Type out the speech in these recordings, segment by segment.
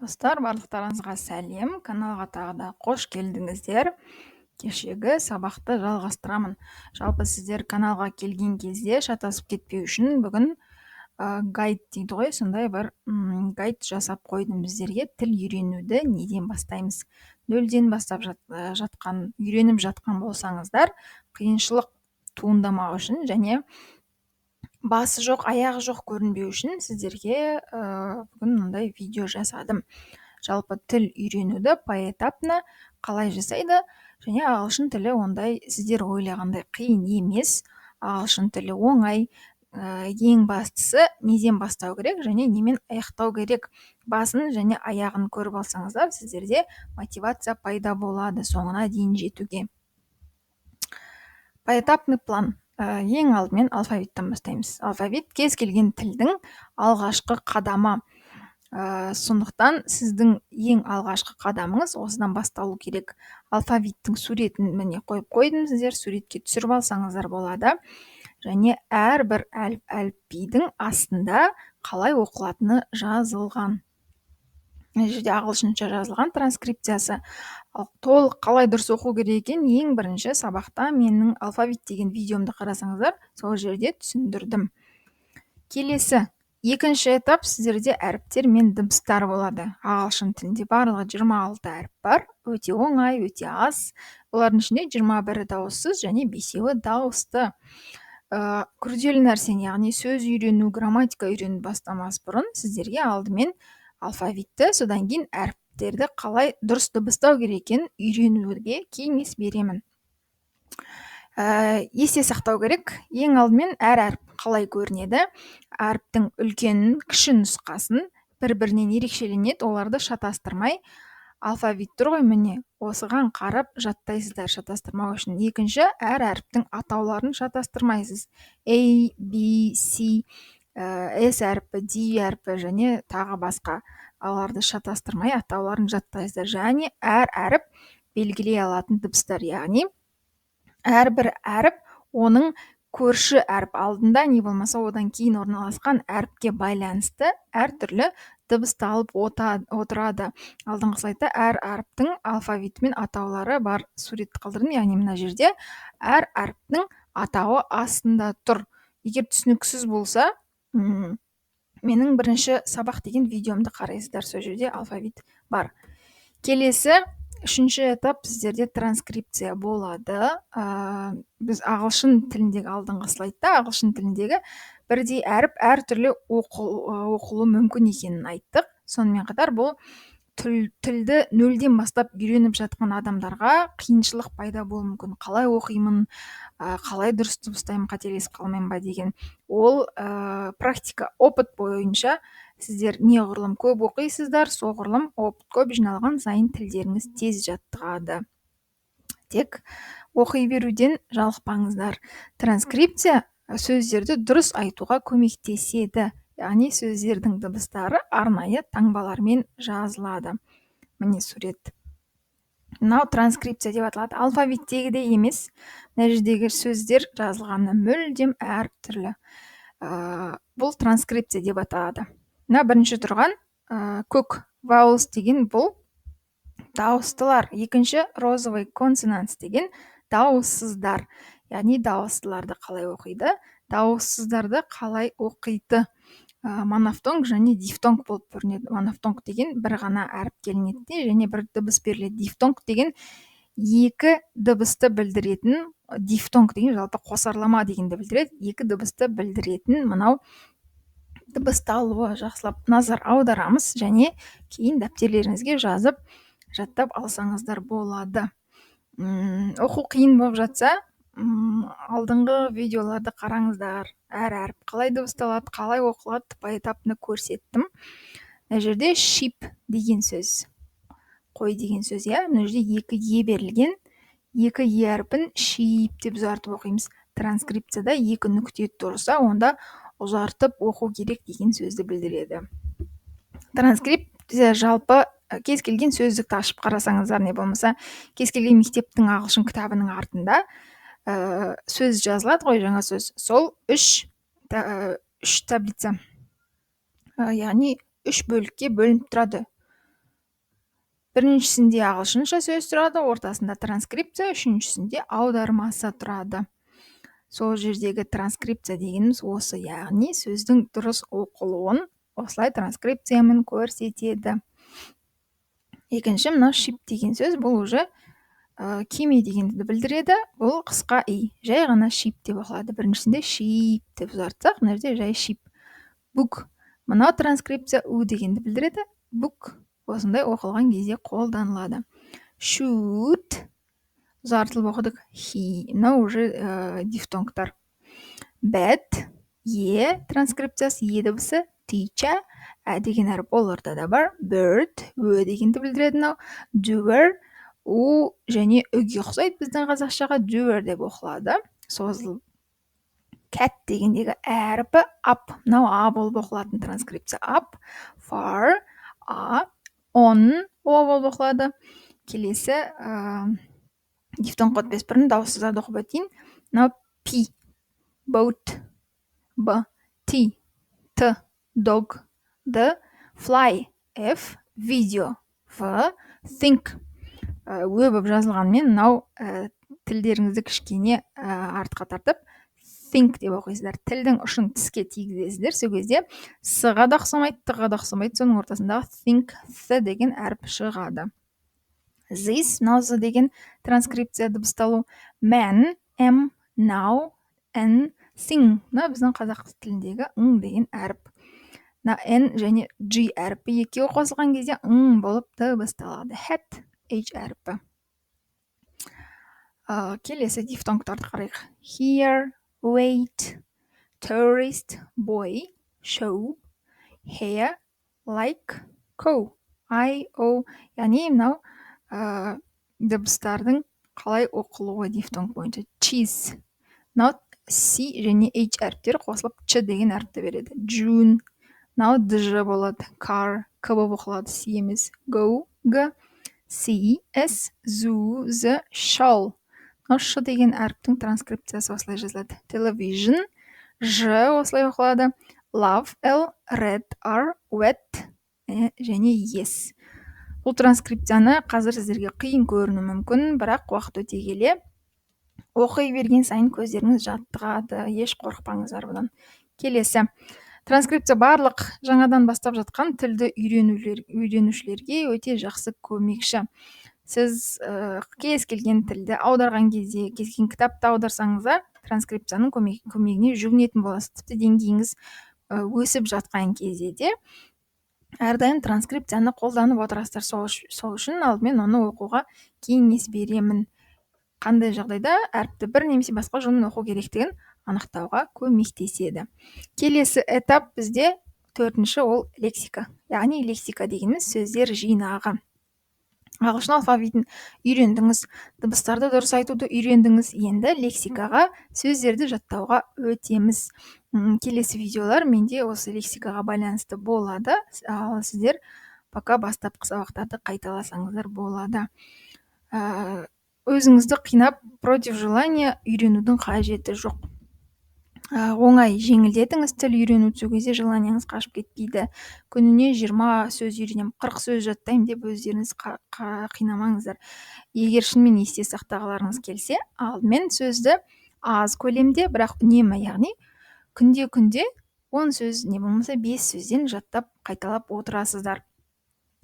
Достар, барлықтарыңызға сәлем! Каналға тағы да қош келдіңіздер. Кешегі сабақты жалғастырамын. Жалпы, сіздер каналға келген кезде шатасып кетпеу үшін бүгін гайд дейді ғой, сондай бір гайд жасап қойдым біздерге. Тіл үйренуді неден бастаймыз? Нөлден бастап жатқан, үйреніп жатқан болсаңыздар, қиыншылық туындамау үшін және басы жоқ, аяғы жоқ көрінбеу үшін сіздерге бүгін мындай видео жасадым. Жалпы, тіл үйренуді поэтапно қалай жасайды және ағылшын тілі ондай сіздер ойлағандай қиын емес, ағылшын тілі оңай. Ең бастысы, неден бастау керек және немен аяқтау керек, басын және аяғын көріп алсаңыздар, сіздерде мотивация пайда болады соңына дейін жетуге. Поэтапный план. Ең алдымен алфавиттен бастаймыз. Алфавит — кез келген тілдің алғашқы қадамы. Сондықтан сіздің ең алғашқы қадамыңыз осыдан басталу керек. Алфавиттің суретін, міне, қойып қойдым, сіздер суретке түсіріп алсаңыздар болады. Және әрбір әліпбидің астында қалай оқылатыны жазылған. Мына жерде ағылшынша жазылған транскрипциясы. Ал толық қалай дұрыс оқу керек екенін ең бірінші сабақта, менің алфавит деген видеомды қарасаңыздар, сол жерде түсіндірдім. Келесі, екінші этап, сіздерде әріптер мен дыбыстар болады. Ағылшын тілінде барлығы 26 әріп бар, өте оңай, өте аз. Олардың ішінде 21-і дауыссыз және бесеуі дауысты. Күрделі нәрсені, яғни сөз үйрену, грамматика үйрену бастамас бұрын сіздерге алдымен алфавитті, содан кейін әріптерді қалай дұрыс дыбыстау керек екенін үйренуге кеңес беремін. Есте сақтау керек: ең алдымен әр әріп қалай көрінеді, әріптің үлкен, кіші нұсқасын, бір бірінен ерекшеленеді, оларды шатастырмай, алфавит тұр ғой, міне, осыған қарап жаттайсыздар шатастырмау үшін. Екінші, әр әріптің атауларын шатастырмайсыз: A, B, C, S әрпі, D әрпі және тағы басқа. Оларды шатастырмай, атауларын жаттайсыздар. Және әр әріп белгілей алатын дыбыстар, яғни әрбір әріп оның көрші әріп алдында не болмаса одан кейін орналасқан әріпке байланысты әртүрлі дыбысталып отырады. Алдыңғы слайдта әр әріптің алфавиті мен атаулары бар суретті қалдырдым, яғни мына жерде әр әріптің атауы астында тұр. Егер түсініксіз болса, менің бірінші сабақ деген видеомды қарайсыздар, сол жерде алфавит бар. Келесі, үшінші этап, сіздерде транскрипция болады. Біз ағылшын тіліндегі, алдыңғы слайдта ағылшын тіліндегі бірдей әріп әртүрлі оқылуы мүмкін екенін айттық. Сонымен қатар бұл тілді нөлден бастап үйреніп жатқан адамдарға қиыншылық пайда болуы мүмкін: қалай оқимын, қалай дұрыс дыбыстаймын, қателесіп қалмаймын ба деген. Ол практика, опыт бойынша. Сіздер неғұрлым көп оқисыздар, соғұрлым опыт көп жиналған сайын тілдеріңіз тез жаттығады. Тек оқи беруден жалықпаңыздар. Транскрипция сөздерді дұрыс айтуға көмектеседі, яғни сөздердің дыбыстары арнайы таңбалармен жазылады. Міне, сурет. Мынау транскрипция деп аталады. Алфавиттегідей емес, мына жердегі сөздер жазылғаны мүлдем әртүрлі. Бұл транскрипция деп аталады. Мына бірінші тұрған көк vowels деген бұл дауыстылар, екінші розовый consonants деген дауыссыздар. Яғни дауыстыларды қалай оқиды, дауыссыздарды қалай оқиды? Монофтонг және дифтонг болып бөлінеді. Монофтонг деген бір ғана әріп келінеді де және бір дыбыс беріледі. Дифтонг деген екі дыбысты білдіретін, дифтонг деген жалпы қосарлама дегенді білдіреді, екі дыбысты білдіретін. Мынау дыбысталуы, жақсылап назар аударамыз және кейін дәптерлеріңізге жазып, жаттап алсаңыздар болады. Оқу қиын болып жатса, алдыңғы видеоларды қараңыздар. Әр әріп қалай дыбысталады, қалай оқылады, поэтапно көрсеттім. Мына жерде sheep деген сөз, қой деген сөз, иә. Мына жерде екі е берілген. Екі е әрпін sheep деп ұзартып оқимыз. Транскрипцияда екі нүкте тұрса, онда ұзартып оқу керек деген сөзді білдіреді. Транскрипция жалпы кез келген сөздікті ашып қарасаңыздар, не болмаса кез келген мектептің ағылшын кітабының артында сөз жазылады ғой, жаңа сөз, сол үш таблица, яғни үш бөлікке бөлініп тұрады. Біріншісінде ағылшынша сөз тұрады, ортасында транскрипция, үшіншісінде аудармасы тұрады. Сол жердегі транскрипция дегеніміз осы, яғни сөздің дұрыс оқылуын осылай транскрипциямен көрсетеді. Екінші, мынау ship деген сөз, бұл уже кеме дегенді білдіреді. Бұл қысқа и, жай ғана ship деп оқылады. Біріншісінде ship деп ұзартсақ, мына жерде жай ship. Book, мынау транскрипция у дегенді білдіреді. Book осындай оқылған кезде қолданылады. Shoot ұзартылып оқыдық. He, мынау уже дифтонгтар. Bed, е транскрипциясы, е дыбысы. Teacher, ә деген әріп ол ортада бар. Bird, ө дегенді білдіреді мынау. Doer, у және үге ұқсайды біздің қазақшаға, doer деп оқылады созылып. Cat дегендегі әрпі ап, мынау а болып оқылатын транскрипция ап. Far, а, on, о болып оқылады. Келесі дифтонгқа өтпес бұрын дауыссыздарды оқып өтейін. Мынау p, boat, б, t, т, dog, д, fly, f, video, в, think, ө болып жазылғанымен мынау тілдеріңізді кішкене артқа тартып think деп оқисыздар. Тілдің ұшын тіске тигізесіздер, сол кезде с-ға да ұқсамайды, т-ға да ұқсамайды, соның ортасындағы think, th деген әріп шығады. This, мынау з деген транскрипция дыбысталу. Man, m, now, n, sing, мына біздің қазақ тіліндегі ң деген әріп. Мына n және g әрпі екеуі қосылған кезде ң болып дыбысталады. Hat, h әрпі. Келесі дифтонгтарды қарайық. Here, wait, tourist, boy, show, hair, like, co, i, o, яғни мынау дыбыстардың қалай оқылуы дифтонг бойынша. Cheese, мынау c және h әріптері қосылып ч деген әріпті береді. June, мынау дж болады. Car, к болып оқылады, c емес. Go, г, see, s, zoo, з, shall, мынау ш деген әріптің транскрипциясы осылай жазылады. Television, ж осылай оқылады. Love, l, red, r, wet және yes. Бұл транскрипцияны қазір сіздерге қиын көрінуі мүмкін, бірақ уақыт өте келе оқи берген сайын көздеріңіз жаттығады, еш қорықпаңыздар бұдан. Келесі транскрипция барлық жаңадан бастап жатқан тілді үйренушілерге өте жақсы көмекші. Сіз кез келген тілді аударған кезде, кез келген кітапты аударсаңыз да, транскрипцияның көмегіне жүгінетін боласыз. Тіпті деңгейіңіз өсіп жатқан кезде де әрдайым транскрипцияны қолданып отырасыздар. Сол үшін алдымен оны оқуға кеңес беремін. Қандай жағдайда әріпті бір немесе басқа жолмен оқу керектігін анықтауға көмектеседі. Келесі этап бізде төртінші, ол лексика. Яғни лексика дегеніміз сөздер жинағы. Ағылшын алфавитін үйрендіңіз, дыбыстарды дұрыс айтуды үйрендіңіз, енді лексикаға, сөздерді жаттауға өтеміз. Келесі видеолар менде осы лексикаға байланысты болады, ал сіздер пока бастапқы сабақтарды қайталасаңыздар болады. Өзіңізді қинап, против желания үйренудің қажеті жоқ. Оңай жеңілдетіңіз тіл үйренуді, сол кезде желанияңыз қашып кетпейді. Күніне 20 сөз үйренемін, 40 сөз жаттаймын деп өздеріңіз қинамаңыздар. Егер шынымен есте сақтағыларыңыз келсе, алдымен сөзді аз көлемде, бірақ үнемі, яғни күнде-күнде 10 сөз, не болмаса 5 сөзден жаттап, қайталап отырасыздар.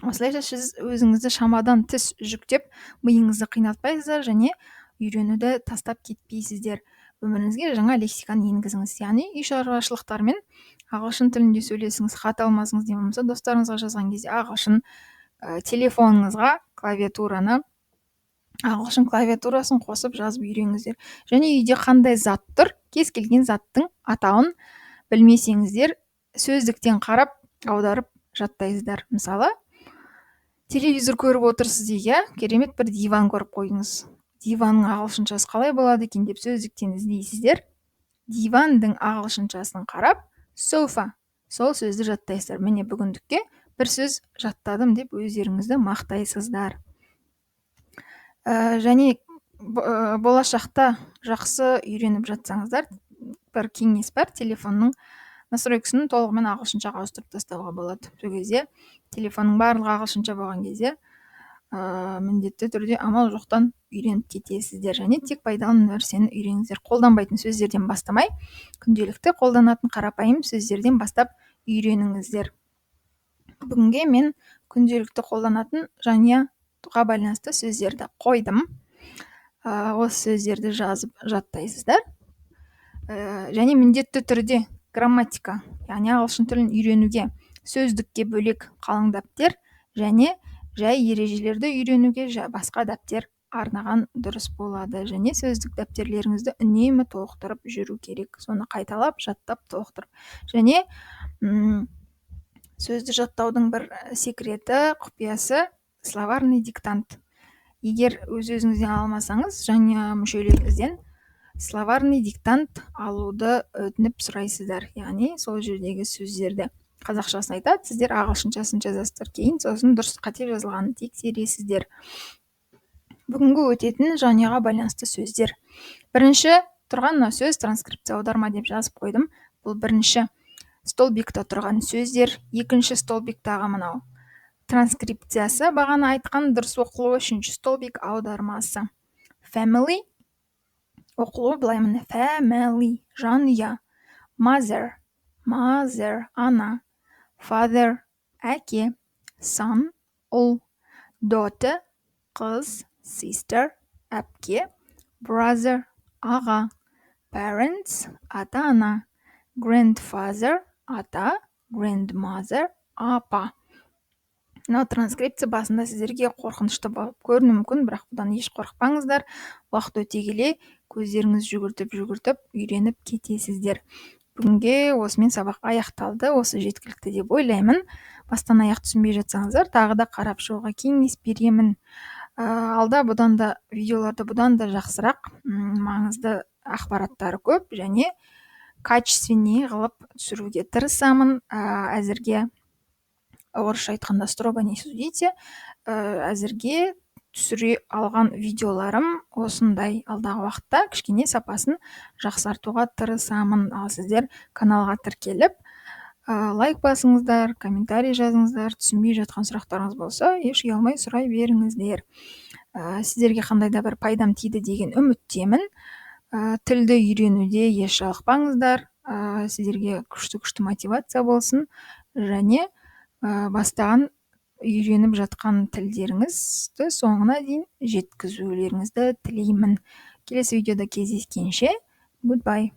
Осылайша сіз өзіңізді шамадан тыс жүктеп, миыңызды қинатпайсыздар және үйренуді тастап кетпейсіздер. Өміріңізге жаңа лексиканы енгізіңіз, яғни үй шаруашылықтарымен ағылшын тілінде сөйлесіңіз, хат алмасыңыз, не болмаса достарыңызға жазған кезде ағылшын, телефоныңызға клавиатураны, ағылшын клавиатурасын қосып жазып үйреніңіздер. Және үйде қандай зат тұр, кез келген заттың атауын білмесеңіздер, сөздіктен қарап аударып жаттайсыздар. Мысалы, телевизор көріп отырсыз дейік, иә, керемет бір диван көріп қойдыңыз. Диванның ағылшыншасы қалай болады екен деп сөздіктен іздейсіздер. Дивандың ағылшыншасын қарап, sofa, сол сөзді жаттайсыздар. Міне, бүгіндікке бір сөз жаттадым деп өздеріңізді мақтайсыздар. Және болашақта жақсы үйреніп жатсаңыздар, бір кеңес бар: телефонның настройкасын толығымен ағылшыншаға ауыстырып тастауға болады. Сол кезде телефонның барлығы ағылшынша болған кезде Міндетті түрде амал жоқтан үйреніп кетесіздер. Және тек пайдалы нәрсені үйреніңіздер. Қолданбайтын сөздерден бастамай, күнделікті қолданатын қарапайым сөздерден бастап үйреніңіздер. Бүгінге мен күнделікті қолданатын жанұяға байланысты сөздерді қойдым. Осы сөздерді жазып жаттайсыздар. Және міндетті түрде грамматика, яғни ағылшын тілін үйренуге сөздікке бөлек қалың дәптер және жай ережелерді үйренуге басқа дәптер арнаған дұрыс болады. Және сөздік дәптерлеріңізді үнемі толықтырып жүру керек. Соны қайталап, жаттап, толықтырып. Және сөзді жаттаудың бір секреті, құпиясы — словарный диктант. Егер өз өзіңізден ала алмасаңыз, жанұя мүшелеріңізден словарный диктант алуды өтініп сұрайсыздар. Яғни сол жердегі сөздерді қазақшасын айтады, сіздер ағылшыншасын жазасыздар, кейін сосын дұрыс қате жазылғанын тексересіздер. Бүгінгі өтетін жанұяға байланысты сөздер. Бірінші тұрған мына сөз транскрипция, аударма деп жазып қойдым. Бұл бірінші столбикта тұрған сөздер. Екінші столбиктағы мынау транскрипциясы, бағана айтқан дұрыс оқылуы. Үшінші столбик аудармасы. Family оқылуы былай, міне, family — жанұя. Mother, mother — ана, father — әке, son — ұл, daughter — қыз, sister — әпке, brother — аға, parents — ата-ана, grandfather — ата, grandmother — апа. Мынау транскрипция басында сіздерге қорқынышты болып көрінуі мүмкін, бірақ бұдан еш қорықпаңыздар. Уақыт өте келе көздеріңіз жүгіртіп жүгіртіп үйреніп кетесіздер. Бүгінге осымен сабақ аяқталды, осы жеткілікті деп ойлаймын. Бастан аяқ түсінбей жатсаңыздар, тағы да қарап шығуға кеңес беремін. Алда бұдан да видеоларды бұдан да жақсырақ, маңызды ақпараттары көп және качественнее қылып түсіруге тырысамын. Әзірге, орысша айтқанда, строго не судите, әзірге түсіре алған видеоларым осындай. Алдағы уақытта кішкене сапасын жақсартуға тырысамын. Ал сіздер каналға тіркеліп, лайк басыңыздар, комментарий жазыңыздар. Түсінбей жатқан сұрақтарыңыз болса, еш ұялмай сұрай беріңіздер. Сіздерге қандай да бір пайдам тиді деген үміттемін. Тілді үйренуде еш жалықпаңыздар. Сіздерге күшті күшті мотивация болсын және бастаған, үйреніп жатқан тілдеріңізді соңына дейін жеткізулеріңізді тілеймін. Келесі видеода кездескенше, goodbye.